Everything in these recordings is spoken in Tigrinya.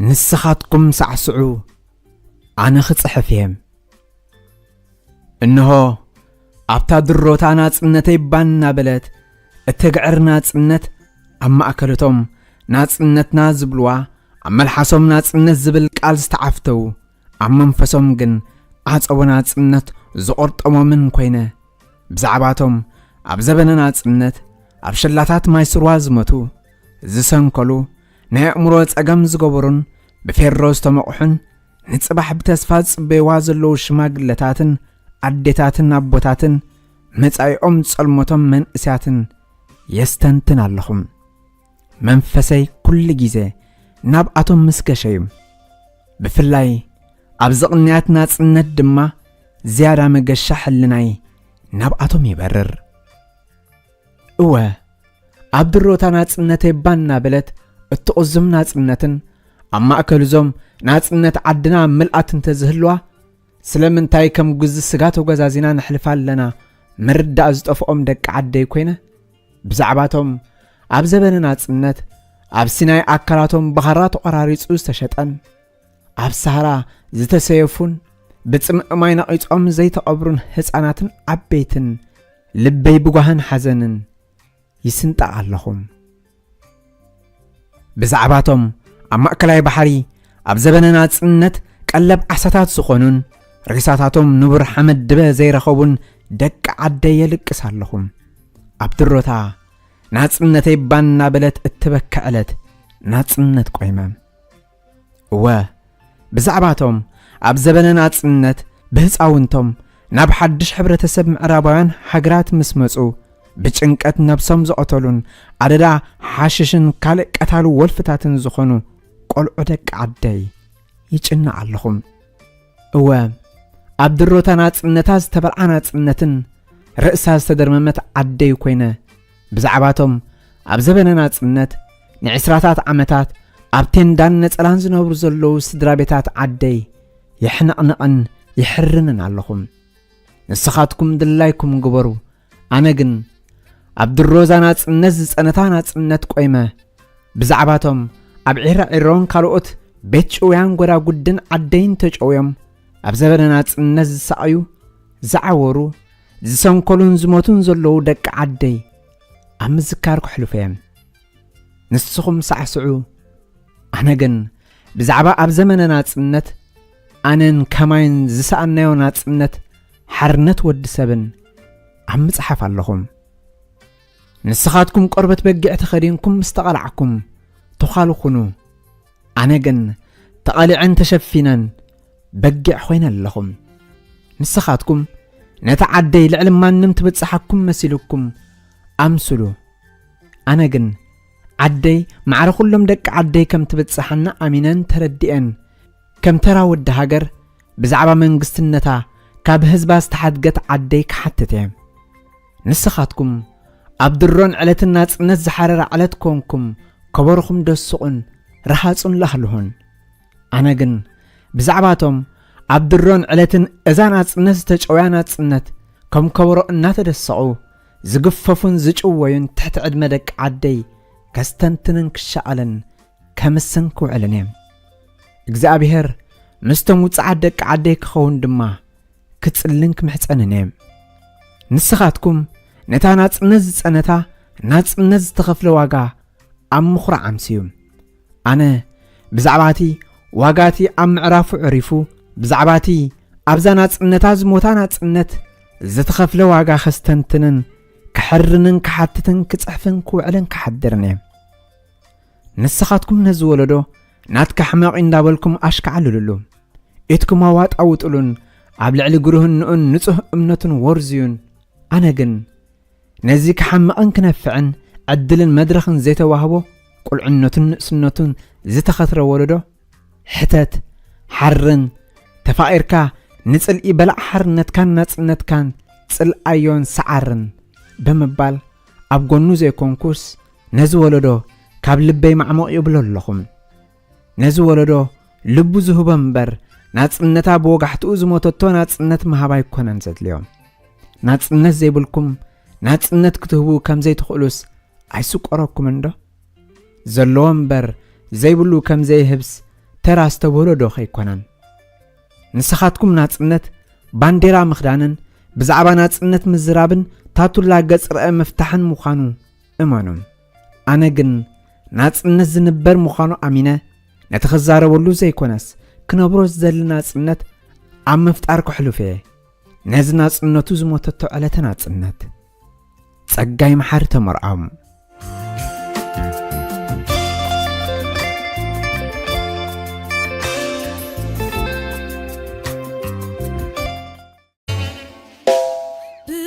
ንስኻትኩም ሳዕስዑ፣ ኣነ ክጽሕፍ እየ። እንሆ፣ ኣብታ ድሮታ ናጽነተይ ባና በለት እትግዕር ናጽነት፣ ኣብ ማእከለቶም ናጽነትና ዝብልዋ፣ ኣብ መልሓሶም ናጽነት ዝብል ቃል ዝተዓፍተው፣ ኣብ መንፈሶም ግን ዓጸቦ ናጽነት ዝቖርጠሞምን ኮይነ፣ ብዛዕባቶም ኣብ ዘበነ ናጽነት ኣብ ሸላታት ማይ ስርዋ ዝመቱ፣ ዝሰንከሉ፣ ናይ ኣእምሮ ጸገም ዝገበሩን ብፌሮ ዝተመቕሑን፣ ንጽባሕ ብተስፋ ዝጽበይዋ ዘለዉ ሽማግለታትን ኣዴታትን ኣቦታትን፣ መጻኢኦም ጸልሞቶም መንእስያትን የስተንትን ኣለኹም። መንፈሰይ ኩሉ ግዜ ናብኣቶም ምስ ገሸ እዩ። ብፍላይ ኣብዚ ቅንያት ናጽነት ድማ ዝያዳ መገሻ ሕልናይ ናብኣቶም ይበርር። እወ፣ ኣብ ድሮታ ናጽነተይ ባና በለት እትቑዝም ናጽነትን፣ ኣብ ማእከል እዞም ናጽነት ዓድና ምልኣት እንተዝህልዋ፣ ስለምንታይ ከም ጉዚ ስጋ ተጓዛዚና ነሕልፋ ኣለና ምርዳእ ዝጠፍኦም ደቂ ዓደይ ኮይነ፣ ብዛዕባቶም ኣብ ዘበነ ናጽነት ኣብ ሲናይ ኣካላቶም ብኻራ ተቖራሪጹ ዝተሸጠን፣ ኣብ ሳህራ ዝተሰየፉን፣ ብጽምእ ማይ ነቒጾም ዘይተቐብሩን ህጻናትን ዓበይትን፣ ልበይ ብጓህን ሓዘንን ይስንጣ ኣለኹም። ብዛዕባቶም ኣብ ማእከላይ ባሕሪ ኣብ ዘበነ ናጽነት ቀለብ ዓሳታት ዝኾኑን፣ ሬሳታቶም ንቡር ሓመድ ድበ ዘይረኸቡን ደቂ ዓደይ የልቅስ ኣለኹም። ኣብ ድሮታ ናጽነተይ ባና በለት እትበክዕ ዕለት ናጽነት ቆይመ። እወ፣ ብዛዕባቶም ኣብ ዘበነ ናጽነት ብህጻውንቶም ናብ ሓድሽ ሕብረተሰብ ምዕራባውያን ሃገራት ምስ መጹ፣ ብጭንቀት ነብሶም ዝቐተሉን ኣደዳ ሓሽሽን ካልእ ቀታሊ ወልፍታትን ዝኾኑ ቆልዑ ደቂ ዓደይ ይጭንቕ ኣለኹም። እወ፣ ኣብ ድሮታ ናጽነታ ዝተበልዓ ናጽነትን ርእሳ ዝተደርመመት ዓደይ ኮይነ፣ ብዛዕባቶም ኣብ ዘበነ ናጽነት ንዕስራታት ዓመታት ኣብ ቴንዳን ነጸላን ዝነብሩ ዘለዉ ስድራ ቤታት ዓደይ የሕነቕንቕን የሕርንን ኣለኹም። ንስኻትኩም ድላይኩም ግበሩ፣ ኣነ ግን ኣብ ድሮዛ ናጽነት ዝጸነታ ናጽነት ቆይመ፣ ብዛዕባቶም ኣብ ዒራዒሮን ካልኦት ቤት ጭውያን ጎዳጉድን ዓደይን ተጨውዮም ኣብ ዘበነ ናጽነት ዝሳቐዩ፣ ዝዓወሩ፣ ዝሰንከሉን ዝሞቱን ዘለዉ ደቂ ዓደይ ኣብ ምዝካር ከሕልፎ እየ። ንስኹም ሳዕስዑ፣ ኣነ ግን ብዛዕባ ኣብ ዘመነ ናጽነት ኣነን ከማይን ዝሰኣናዮ ናጽነት ሓርነት ወዲ ሰብን ኣብ ምጽሓፍ ኣለኹም። ንስኻትኩም ቆርበት በጊዕ ተኸዲንኩም ምስ ተቐላዕኩም ተዃሉ ኩኑ። ኣነ ግን ተቐሊዐን ተሸፊነን በጊዕ ኮይነ ኣለኹም። ንስኻትኩም ነታ ዓደይ ልዕሊ ማንም ትብጽሓኩም መሲልኩም ኣምስሉ። ኣነ ግን ዓደይ ማዕረ ኩሎም ደቂ ዓደይ ከም ትብጽሓና ኣሚነን ተረዲኤን፣ ከም ተራ ወዲ ሃገር ብዛዕባ መንግስትነታ ካብ ህዝባ ዝተሓድገት ዓደይ ክሓትት እየ። ንስኻትኩም ኣብ ድሮን ዕለትን ናጽነት ዝሓረራ ዕለት ኮንኩም ከበሮኹም ደስቑን ረሃጹን ላህልሁን። ኣነ ግን ብዛዕባቶም ኣብ ድሮን ዕለትን እዛ ናጽነት ዝተጨውያ ናጽነት ከም ከበሮ እናተደሰቑ ዝግፈፉን ዝጭወዩን ትሕቲ ዕድመ ደቂ ዓደይ ከስተንትንን ክሻቐልን ከምስን ክውዕልን እየ። እግዚኣብሔር ምስቶም ውጽዓት ደቂ ዓደይ ክኸውን ድማ ክጽልን ክምሕጸንን እየ። ንስኻትኩም ነታ ናጽነት ዝጸነታ ናጽነት ዝተኸፍለ ዋጋ ኣብ ምኹራዕ ኣምስዩ። ኣነ ብዛዕባቲ ዋጋቲ ኣብ ምዕራፉ ዕሪፉ፣ ብዛዕባቲ ኣብዛ ናጽነታ ዝሞታ ናጽነት ዝተኸፍለ ዋጋ ከስተንትንን ክሕርንን ክሓትትን ክጽሕፍን ክውዕልን ክሓድርን እየ። ንስኻትኩም ነዚ ወለዶ ናትካ ሕመቕ እንዳበልኩም ኣሽካዕልሉሉ፣ ኢድኩም ኣዋጣውጥሉን ኣብ ልዕሊ ግርህንኡን ንጹህ እምነቱን ወርዝዩን። ኣነ ግን ነዚ ክሓምቕን ክነፍዕን ዕድልን መድረኽን ዘይተዋህቦ፣ ቁልዕነቱን ንእስነቱን ዝተኸትረ ወለዶ፣ ሕተት፣ ሓርን፣ ተፋቒርካ ንጽልኢ በላዕ ሓርነትካን ናጽነትካን ጽልኣዮን ሰዓርን ብምባል ኣብ ጎኑ ዘይኮንኩስ፣ ነዚ ወለዶ ካብ ልበይ ማዕሞቕ ይብሎ ኣለኹ። ነዚ ወለዶ ልቡ ዝህቦ እምበር፣ ናጽነታ ብወጋሕትኡ ዝሞተቶ ናጽነት ምሃብ ኣይኮነን ዘድልዮ። ናጽነት ዘይብልኩም ናጽነት ክትህቡ ከም ዘይትኽእሉስ ኣይስቆረኩምን ዶ? ዘለዎ እምበር ዘይብሉ ከም ዘይህብስ ተራ ዝተበሎ ዶ ከይኮነን? ንስኻትኩም ናጽነት ባንዴራ ምኽዳንን ብዛዕባ ናጽነት ምዝራብን ታቱላ ገጽ ርአ ምፍታሕን ምዃኑ እመኑ። ኣነ ግን ናጽነት ዝንበር ምዃኑ ኣሚነ ነቲ ክዛረበሉ ዘይኮነስ ክነብሮ ዝደሊ ናጽነት ኣብ ምፍጣር ከሕልፎ እየ። ነዚ ናጽነቱ ዝሞተቶ ዕለተ ናጽነት። ጸጋይ መሓሪ ተመርዖም።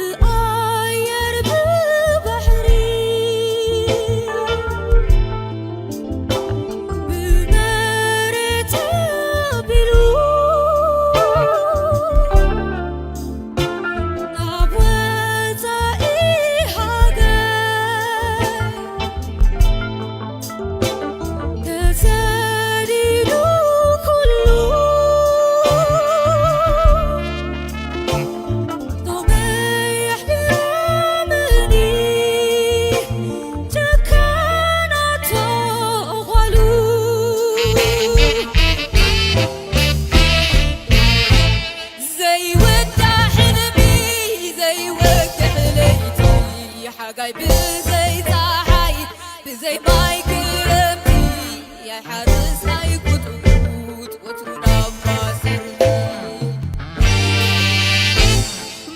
ብኣየር ብባሕሪ ብመሬት ኣቢሉ ናብ ወጻኢ ሃገር ተሰዲዱ ኩሉ ጦመ የሕድሮምኒ ጨካናት ጓሉ። ዘይወዳእ ሕልሚ ዘይወግሕ ለይቲ ሓጋይ ብዘይ ጸሓይ ብዘይ ማይ ክረምቲ ኣይሓርስ ኣይጉጥጉጥ ወትሩ ናብ ማሰርቲ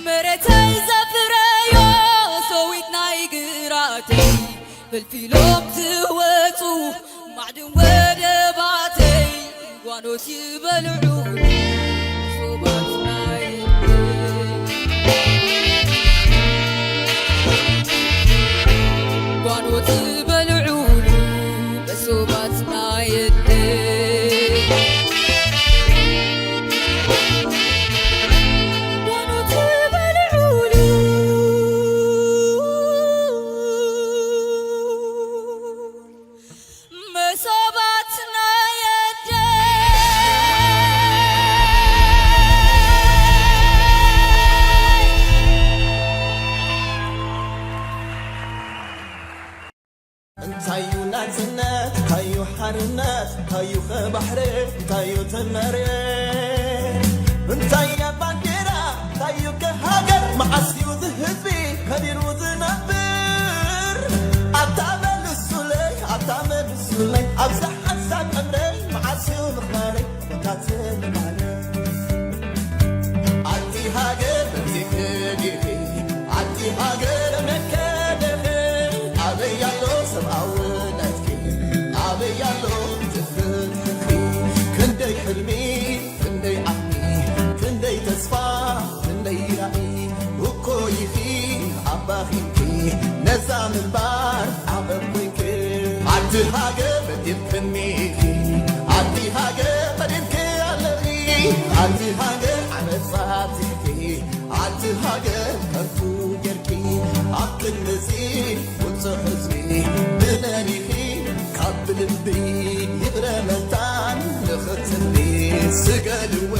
መሬተይ ዘፍረዮ ሰዊት ናይ ግራተይ ፈልፊሎም ዝወጹ ማዕድን ወደባተይ ጓኖት ይበልዑ ሶባት ናይ ጓኖት ዝበልዑሉ መሶባት ናይ ጓኖት ዝበልዑሉ መሶባት ናይ ኣደይ እንታዩ ናጽነት እንታዩ ሓርነት እንታዩ ከባሕሪ እንታዩ ተመሬት እንታያ ባንዴራ እንታዩ ከሃገር መዓስዩ ዝህዝቢ ከቢሩ ዝነብር ኣታ መልሱለይ ኣታ መልሱለይ ኣብዛ ሓንሳብ ዕምረይ መዓስዩ ምኽባረይ ኣቲ ሃገር በዚሕኪ ዲኺ ኣቲ ሃገር መከደኺ ኣበይ ኣሎ ሰብኣውነትኪ ኣበይ ኣሎ ትፍትሕኺ ክንደይ ሕልሚ ክንደይ ዓቕሚ ክንደይ ተስፋ ክንደይ ራኢ እኮ ኢኺ ኣባኺንኪ ነዛ ምንባር ዓቐብ ኮይንኪ ኣቲ ሃገር በዲልክኒ ኢኺ ኣቲ ሃገር በዲልኪ ኣለኺ ኣቲ ሃገር ዓመት ፋቲሕኪ ኣቲ ሃገር ከንቱ ጌርኪ ኣብ ክንድዚ ውጹዕ ህዝቢ ብነኒኺ ካብ ብልቢ ይቕረ መታን ንኽትንቢ ስገድወ